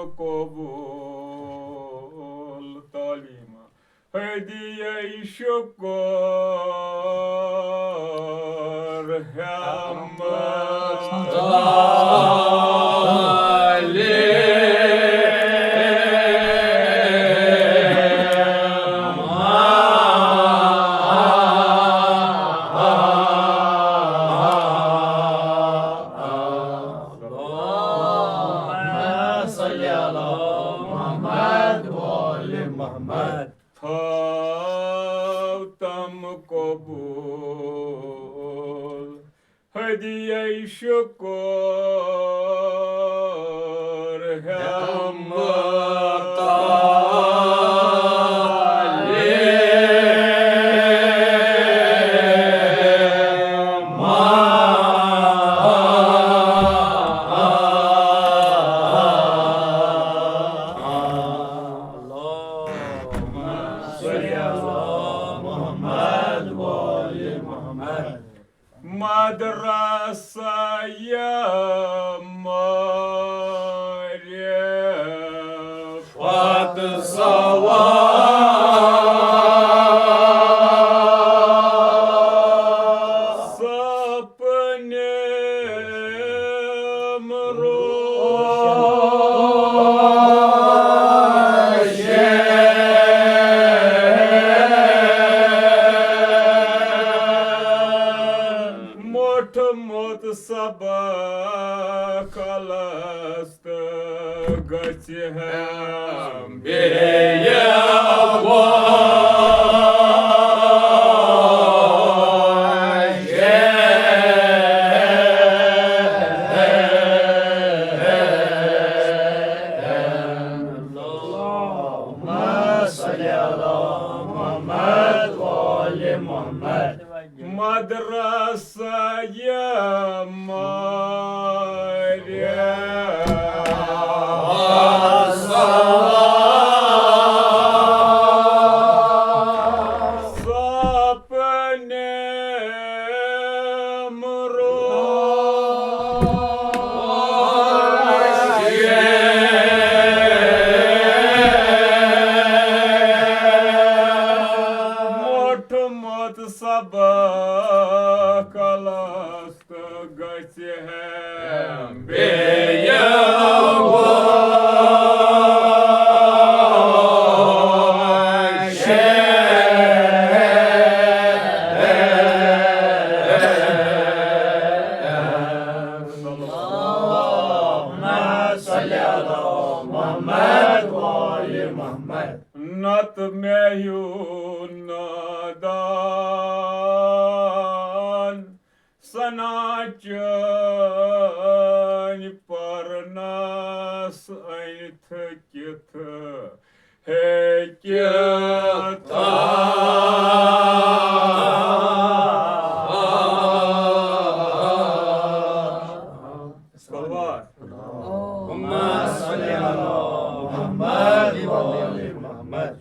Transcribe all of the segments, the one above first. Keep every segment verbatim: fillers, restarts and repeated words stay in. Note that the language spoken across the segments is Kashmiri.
قبول تعلیٖم۔ ہدیہ شکر ہٮ۪مہٕ محمد۔ تھاو تم قبول۔ ہدیہ شکر ہٮ۪مہٕ اللهم صل على محمد وآل محمد۔ مدرسہ معرفت سوا سپنے روشن۔ موٚٹھمُت سبق الست گژھِ ہے بیٚیہِ وۄنۍ۔ اللهم صل على محمد وآل محمد۔ مدرسہ معرفت سپنے روشن۔ موٚٹھمُت سبق الست گژھِ ہے بیٚیہِ وۄنۍ۔ اللهم صل على محمد وآل محمد۔ نتہٕ مےٚ ہیوٗ نادان سنا چٲنۍ پرنس أنۍ تھٔکِتھ ہیٚکہِ تاج۔ صلوات۔ اللهم صل على محمد وآل محمد۔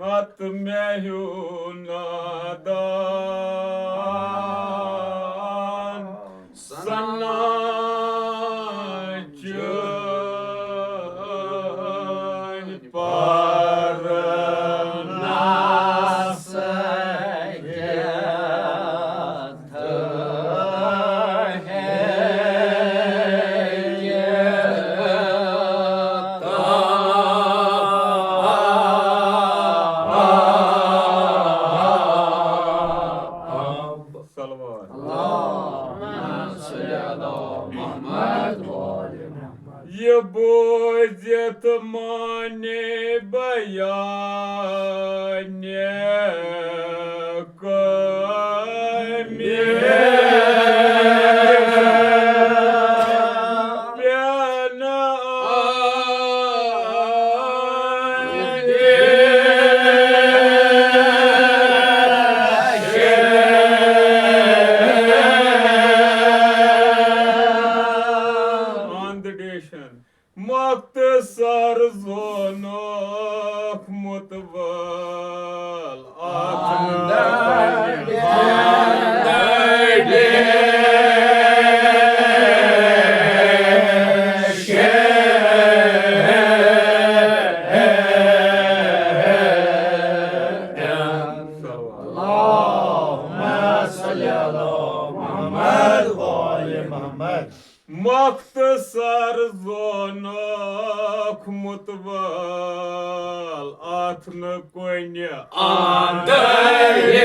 نتہٕ مےٚ ہیوٗ نادان سنا چٲنۍ پرنس صلوات۔ اللهم صل على محمد وآل محمد۔ یہِ بوٗزِتھ مانے بیانِ کٲمِل۔ پیانہٕ آمدِ foundation۔ مختصر زونُکھ مُتوٲل اکھ۔ ناکھ مُتوال اَتھ نہٕ کُنہِ اندرِ۔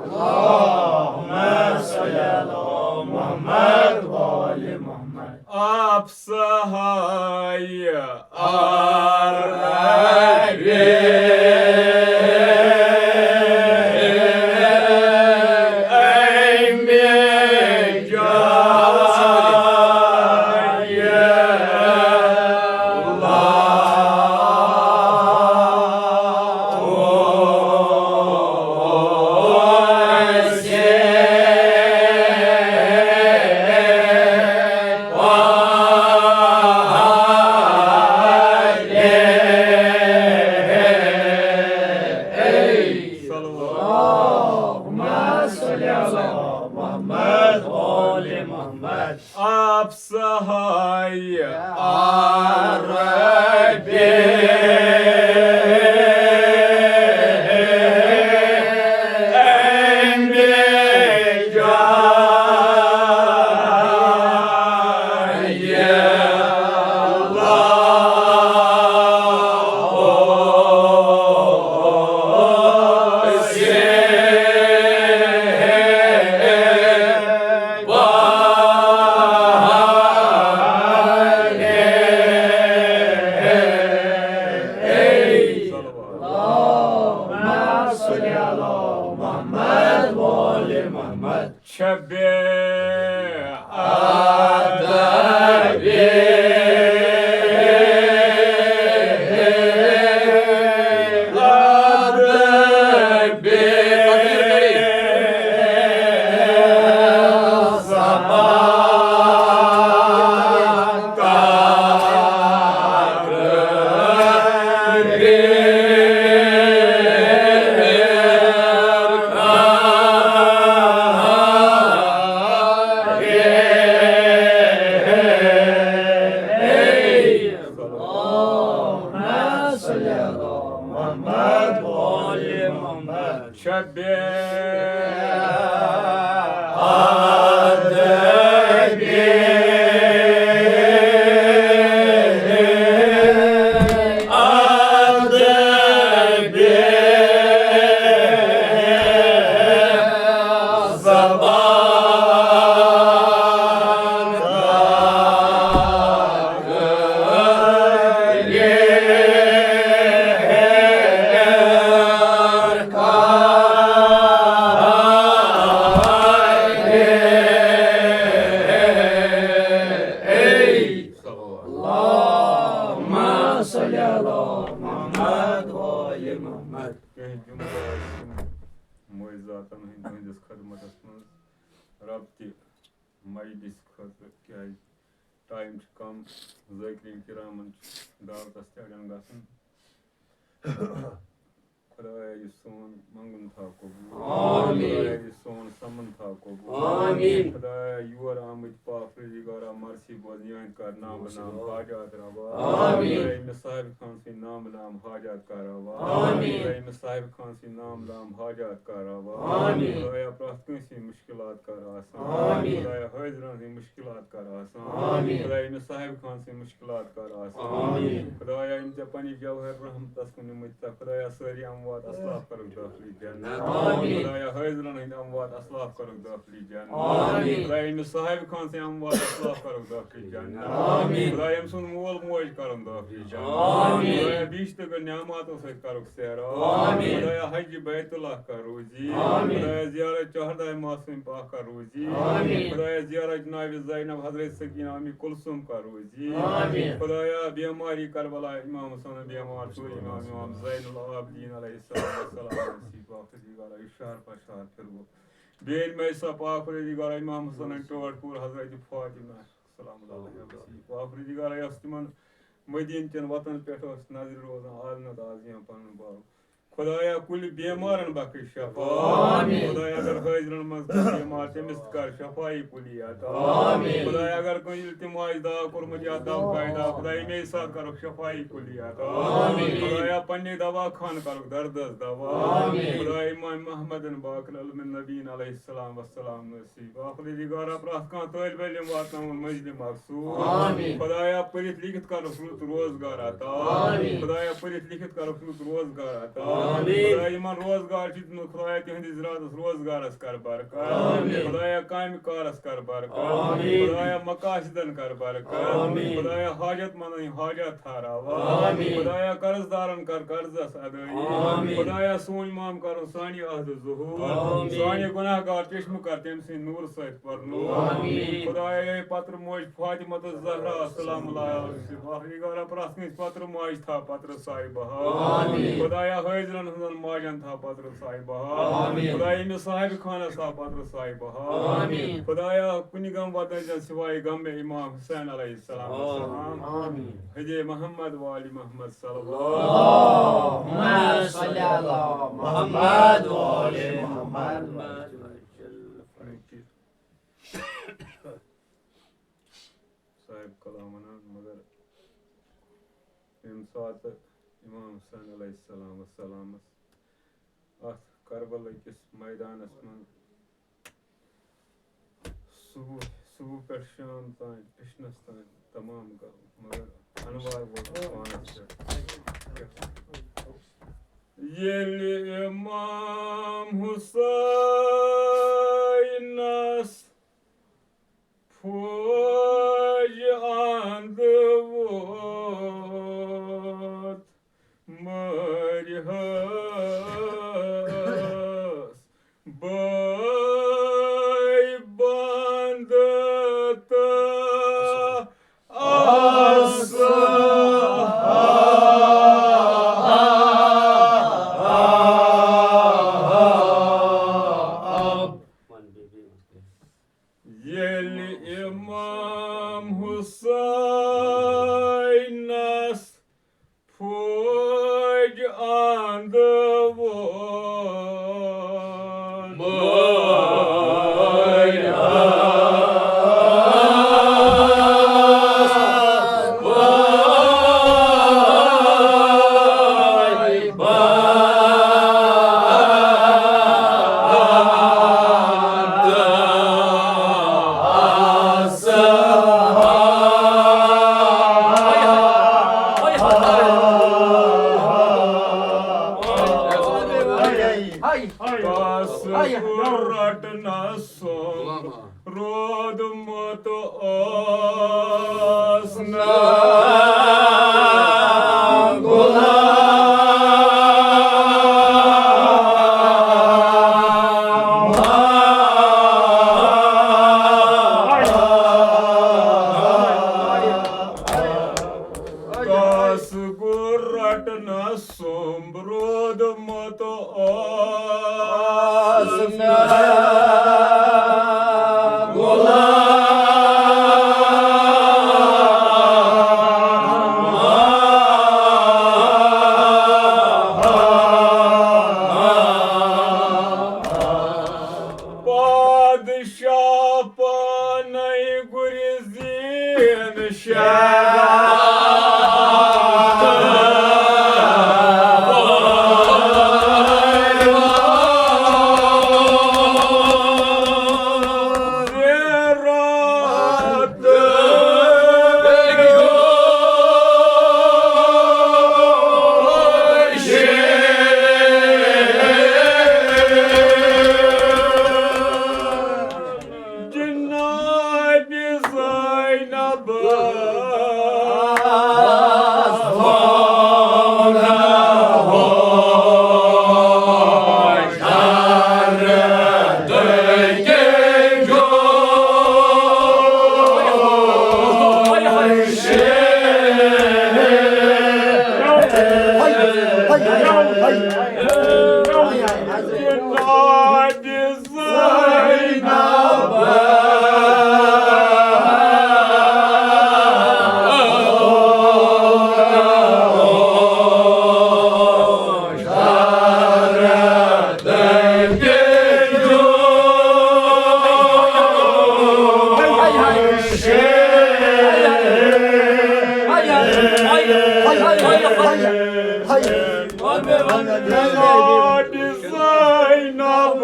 اللهم صل على محمد وآل محمد۔ آپ سہایہ عربِ امہِ جایہِ۔ اللهم صل على محمد وآل محمد۔ آپ سہایہ عربِ امہِ جایہِ۔ اللهم صل على محمد وآل محمد۔ چھبے ادبِ ادبِ زبان۔ اللهم صل على محمد وآل محمد۔ چھبے ادبِ ادبِ زبان۔ اللهم صل على محمد وآل محمد۔ کینٛہہ جملہٕ ٲسۍ تِم معجزاتن ہٕنٛدۍ تُہنٛدِس خدمتس منٛز ربطِ مجلس خٲطرٕ، کیازِ ٹایم چھُ کم، ذاکرین کرامن چھُ دعوتس تہِ اڑٮ۪ن گژھُن۔ خدایا، یہِ سون منگُن تھاو قبول۔ آمین۔ خدایا، یہِ سون سمن تھاو قبول۔ آمین۔ خدایا، یور آمٕتۍ پاک پروردگارا، مرسی بوز، یِہنٛدۍ کر نام بنام حاجات روا۔ آمین۔ خدایا، أمِس صاحب خان سٕنٛدۍ نام بنام حاجات کر روا۔ آمین۔ خدایا، أمِس صاحب خان سٕنٛدۍ نام بنام حاجات کر روا۔ آمین۔ خدایا، پرٛٮ۪تھ کٲنٛسہِ ہٕنٛدۍ مُشکِلات کر آسان۔ آمین۔ خدایا، حٲضرن ہٕنٛدۍ مُشکِلات کر آسان۔ آمین۔ خدایا، أمِس صاحب خان سٕنٛدۍ مُشکِلات کر آسان۔ آمین۔ خدایا، یِم ژےٚ پننہِ جوہر رحمتس کُن نِمٕتۍ ژےٚ، خدایا، سٲری اموات اصلاح کرُکھ دٲخلہِ جنت۔ آمین۔ خدایا، حٲضرن ہٕنٛدۍ اموات اصلاح کرُکھ دٲخلہِ جنت۔ آمین۔ خدایا، أمِس صاحب خان سٕنٛدۍ اموات اصلاح کرُکھ دٲخلہِ جنت۔ آمین۔ خدایا، أمۍ سُنٛد مول موج کرُن دٲخلہِ جنت۔ آمین۔ خدایا، بیشتر نعماتو سۭتۍ کرُکھ سیراب۔ آمین۔ خدایا، حج بیت اللہ کر روزی۔ آمین۔ خدایا، زیارت چہردائے معصوم پاک کر روزی۔ آمین۔ خدایا، زیارت جناب زینب حضرت سکینہ امی کلثوم کر روزی۔ آمین۔ خدایا، بیماری کربلا امام حسن بیمار، ژوٗرِم امام، امام زین العابدین علیہ الصلوۃ والسلام، نصیب پاک دیگارا، یہِ شہر پتہٕ شہر پھِرو۔ بیٚیہِ مےٚ سا پاک دیگارا، امام حسن ٹٲٹھ پوٗر حضرت فاطمہ سلام اللہ علیہا، نصیب پاک دیگارا، یۄس تِمن مدینہ چٮ۪ن وطن پٮ۪ٹھ ٲس نظرِ روزان، آز نتہٕ آز یِوان پنُن باو۔ خدایا، کُلہِ بیمارن بخش شفا۔ آمین۔ خدایا، اگر حٲضرن منٛز کانٛہہ بیمار، تٔمِس تہِ کر شفائی کُلی عطا۔ آمین۔ خدایا، اگر کٲنٛسہِ التماس دعا کوٚرمُت یا دوا دعا، خدایا، ییٚمے ساتہٕ کرُکھ شفائی کُلی عطا۔ آمین۔ خدایا، پننہِ دوا خانہٕ کرُکھ دردس دوا۔ آمین۔ خدایا، امام محمد باقر الم نبین علیہ السلام وسلام نصیب۔ آخری دِگارا، پرٛٮ۪تھ کانٛہہ طٲلبِ علم واتناوُن منزلِ مقصود۔ آمین۔ خدایا، پٔرِتھ لیکھِتھ کرُکھ رُت روزگار عطا۔ آمین۔ خدایا، پٔرِتھ لیکھِتھ کرُکھ رُت روزگار عطا۔ آمین۔ خدایا، یِمن روزگار چھُ دیُتمُت، خدایا، تِہنٛدِس ارادس روزگارس کر برکت۔ آمین۔ خدایا، کامہِ کارس کر برکت۔ آمین۔ خدایا، مقاصدن کر برکت۔ آمین۔ خدایا، حاجت مندن ہٕنٛدۍ حاجت ٹھہراو۔ آمین۔ خدایا، قرض دارن کر قرضس ادٲیی۔ آمین۔ خدایا، سون امام کرُن سانہِ عہدٕ ظہور۔ آمین۔ سانہِ گناہ گار چشمہٕ کر تٔمۍ سٕنٛدِ نوٗرٕ سۭتۍ پرنو۔ آمین۔ خدایا، پترٕ موج فاطمہ الزہرا سلام اللہ علیہا، پرٛٮ۪تھ کٲنٛسہِ پترٕ ماجہِ تھاو پترٕ سایہِ بہار۔ آمین۔ خدایا، حٲضرن ہٕنٛزن ماجن تھاو پترٕ سایہِ بہار۔ آمین۔ خدایا، أمِس صاحب خانس تھاو پترٕ سایہِ بہار۔ آمین۔ خدایا، کُنہِ غم وطن سوائے غم امام حسین علیہ السلام۔ آمین۔ آمین۔ حج محمد وآل محمد صلی اللہ۔ اللہم صل علی محمد وآل محمد۔ صاحب کلام ونان، مگر ییٚمہِ ساتہٕ امام حسین علیہ السلام وسلامس اتھ کربلا کِس میدانس منٛز صبح، صبح پٮ۪ٹھ شام تام، اِشنَس تام تمام گوٚو، مگر انوار ووت نہٕ پانَس پٮ۪ٹھ۔ ییٚلہِ امام حسینَس فوج اَنٛد ووت، مٲرۍ ہٲس بٲے بنٛد تہٕ اصحاب۔ ییٚلہِ امام حسینس فوج اَنٛد ووت۔ تس رٹنس سومب رودمت اوس نہ غلام۔ تس گوٚو رٹنس سومب رودمت اوس نہ غلام۔ پادشاہ پانے گُرِ زیٖن شہر۔ جناب زینب۔ جناب زینب۔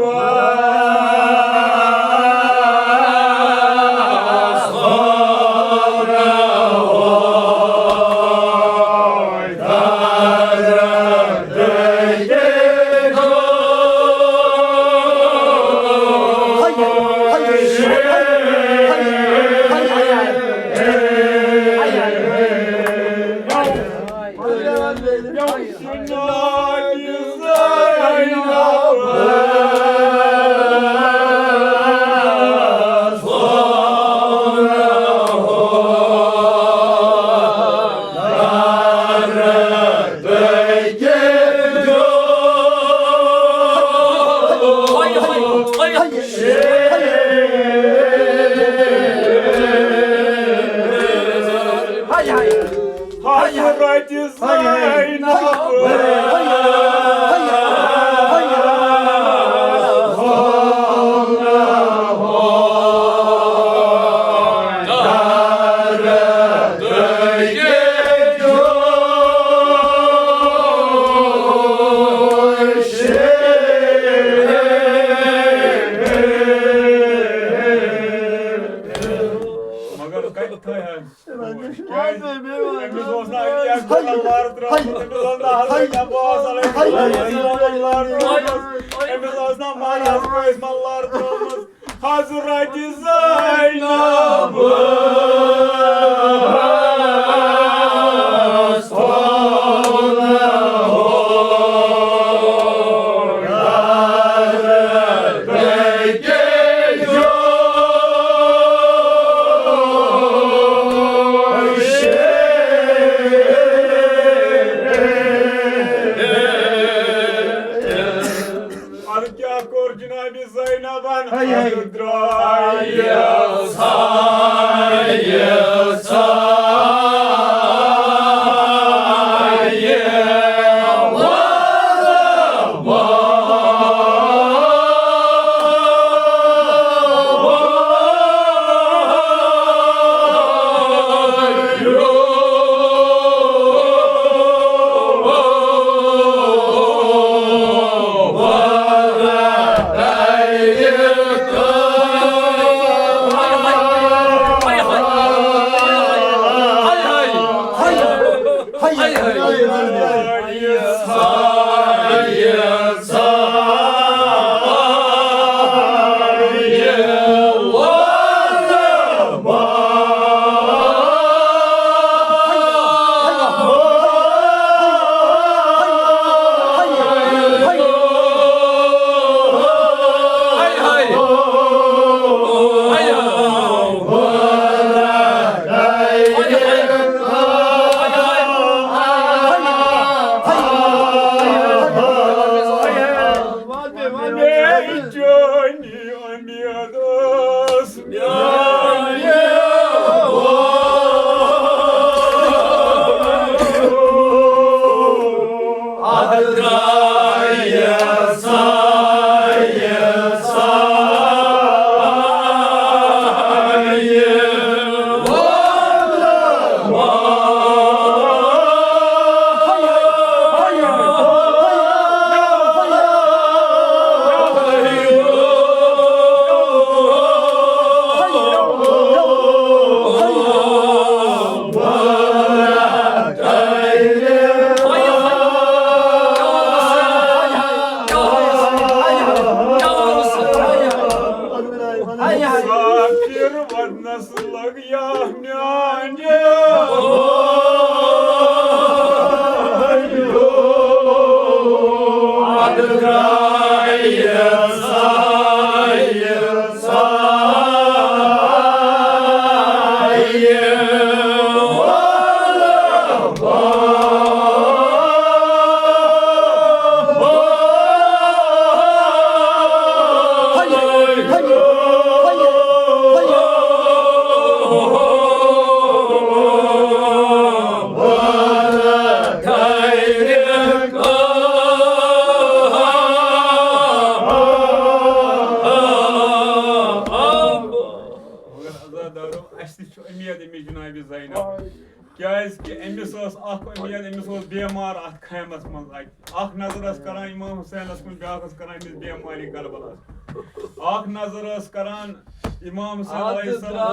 حضرت زینب۔ مگر کتہِ تھٲے ہن؟ کیازِ؟ أمِس اوس نہٕ علی اکبر لار ترٛوومُت، أمِس اوس نہٕ حضرت عباس علیہ السلام لار ترٛوومُت، أمِس اوس نہٕ مارس قٲسمن لار ترٛوومُت۔ حضرت زینب۔ اَدٕ کیٛاہ کوٚر جناب زینبن؟ ہے، ہے۔ اَدٕ درٛایہِ سایہِ، سایہِ۔ مسافر ونس لگ یا میانہِ۔ مگر عزادارو، اَسہِ تہِ چھُ اُمید أمِس جنابِ زینب۔ کیازِ کہِ أمِس ٲس اکھ اُمید، أمِس اوس بیمار اتھ خیمس منٛز اَتہِ۔ اکھ نظر ٲس کران امام حسینس کُن، بیاکھ ٲس کران أمِس بیمارِ کربلاہس۔ اکھ نظر ٲس کران امام حسین علیہ السلام۔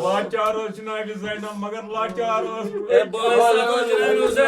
لاچار ٲس جناب زینب، مگر لاچار ٲس۔ اے بھائی، سچ رہنو سے۔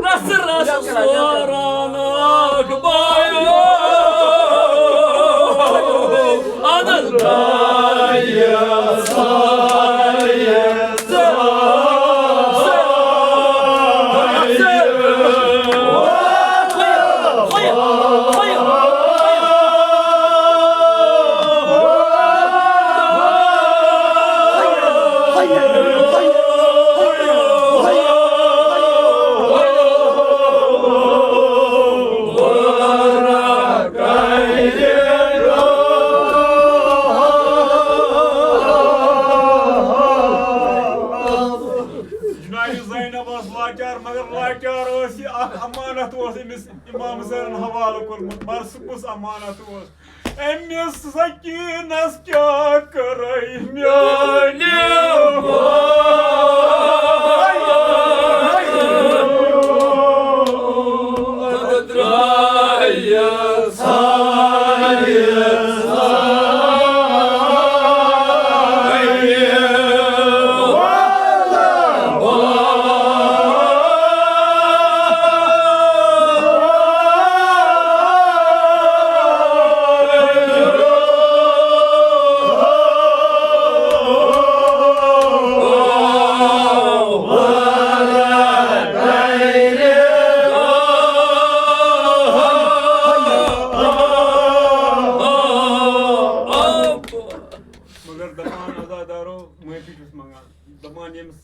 رس رس سورانک بایو، اَدٕ درٛایہِ سایہِ۔ جناب زینب ٲس لاچار، مگر لاچار ٲس یہِ، اکھ امانت اوس أمِس امام حسینن حوالہٕ کوٚرمُت۔ مگر سُہ کُس امانت اوس؟ أمِس سکیٖنس کیٛاہ کٔرٕے میٛانہِ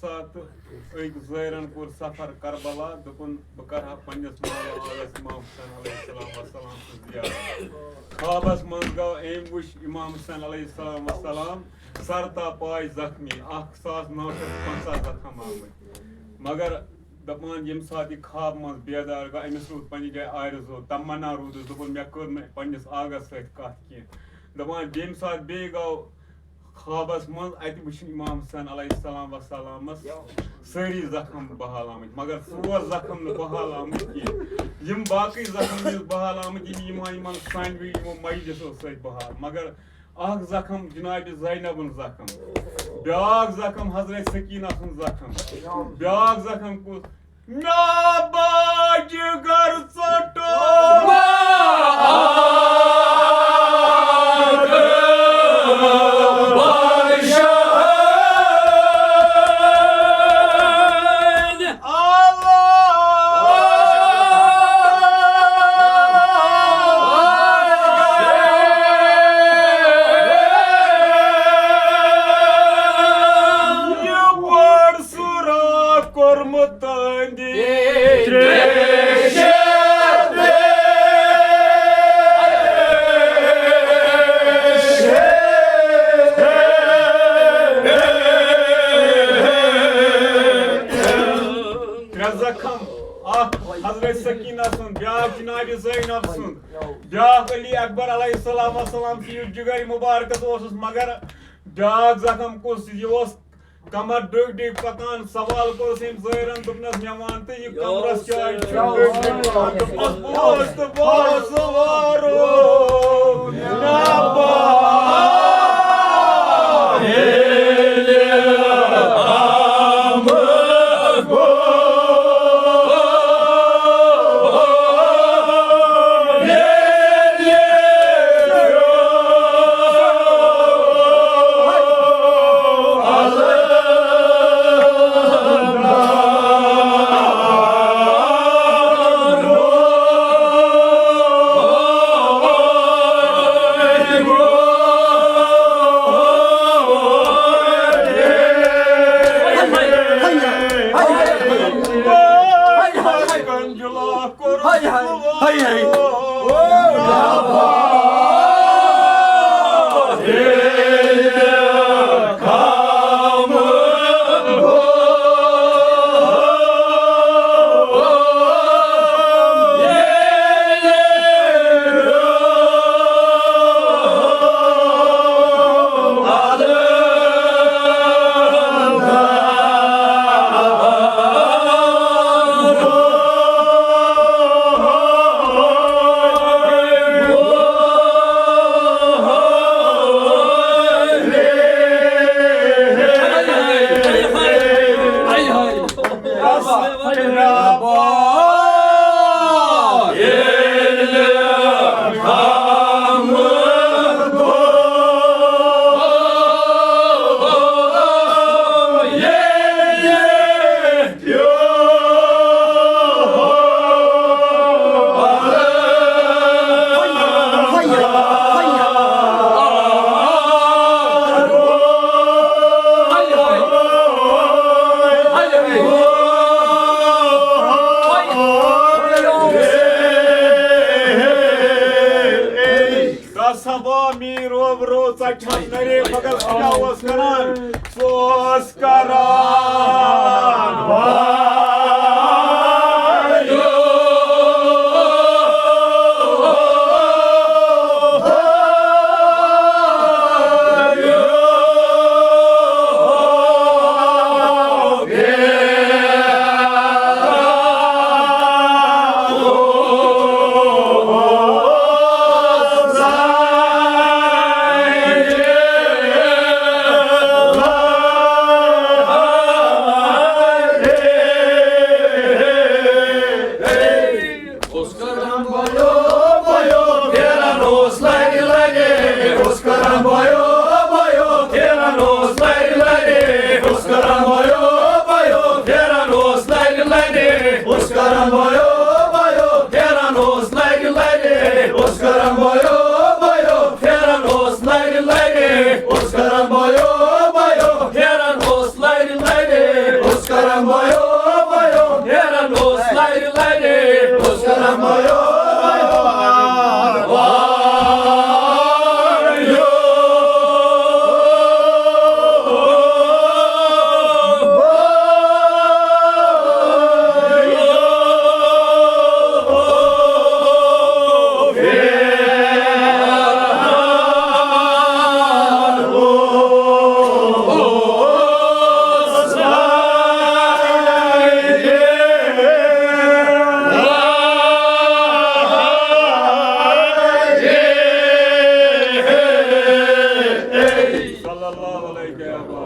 ساتہٕ أکۍ زٲیرَن کوٚر سفر کربلا، دوٚپُن، "بہٕ کرٕ ہا پننِس مولا عالَس امام حسین علیہ السلام وسلام سٕنٛز زیارت۔" خوابَس منٛز گوٚو أمۍ وٕچھ امام حسین علیہ السلام وسلام سر تا پاے زخمی، اکھ ساس نو شیٚتھ پنٛژاہ زخم آمٕتۍ۔ مگر دَپان، ییٚمہِ ساتہٕ یہِ خواب منٛز بیدار گوٚو، أمِس روٗد پننہِ جایہِ آرزو، تمنا روٗدُس، دوٚپُن، "مےٚ کٔر نہٕ پننِس آغس سۭتۍ کَتھ کینٛہہ۔" دَپان، ییٚمہِ ساتہٕ بیٚیہِ گوٚو خوابس منٛز اَتہِ وٕچھِن امام حسین علیہ السلام وسلامس سٲری زخم بحال آمٕتۍ، مگر ژور زخم نہٕ بحال آمٕتۍ کینٛہہ۔ یِم باقٕے زخم یُس بحال آمٕتۍ، یِم یِمن، یِمن سانوی یِمو مجلسو سۭتۍ بحال، مگر اکھ زخم جناب زینبن زخم، بیاکھ زخم حضرت سکینہ سُنٛد زخم، بیاکھ زخم کُس؟ مےٚ باجہِ گر ژوٚٹُم۔ یہِ بٔڑ سُرا کوٚرمُت تہنٛدِ ترٛیشہِ۔ ترٛےٚ زخم، اکھ حضرت سکینہ سُنٛد، بیٛاکھ جناب زینب سُنٛد، بیٛاکھ علی اکبر علیہ السلام وسلام سُنٛد، یُس جگرِ مبارکس اوسُس، مگر بیٛاکھ زخم کُس؟ یہِ اوس کمر ڈٔکۍ ڈٔکۍ پکان۔ سوال کوٚرُس أمۍ زٲیرن، دوٚپنس، "مےٚ وَن تہٕ، یہِ کمرس کیٛازِ چھُ ڈٔکۍ ڈٔکۍ پکان؟" دوٚپنس، "بہٕ اوسُس تہٕ بہٕ اوسُس وارو نبا ییٚلہِ غم گوٚو، ییٚلہِ دَس ہا با میٖر اوبرو ژَٹہِ ہَس نَرے، مگر سُہ کیٛاہ اوس کَران؟ سُہ اوس کَران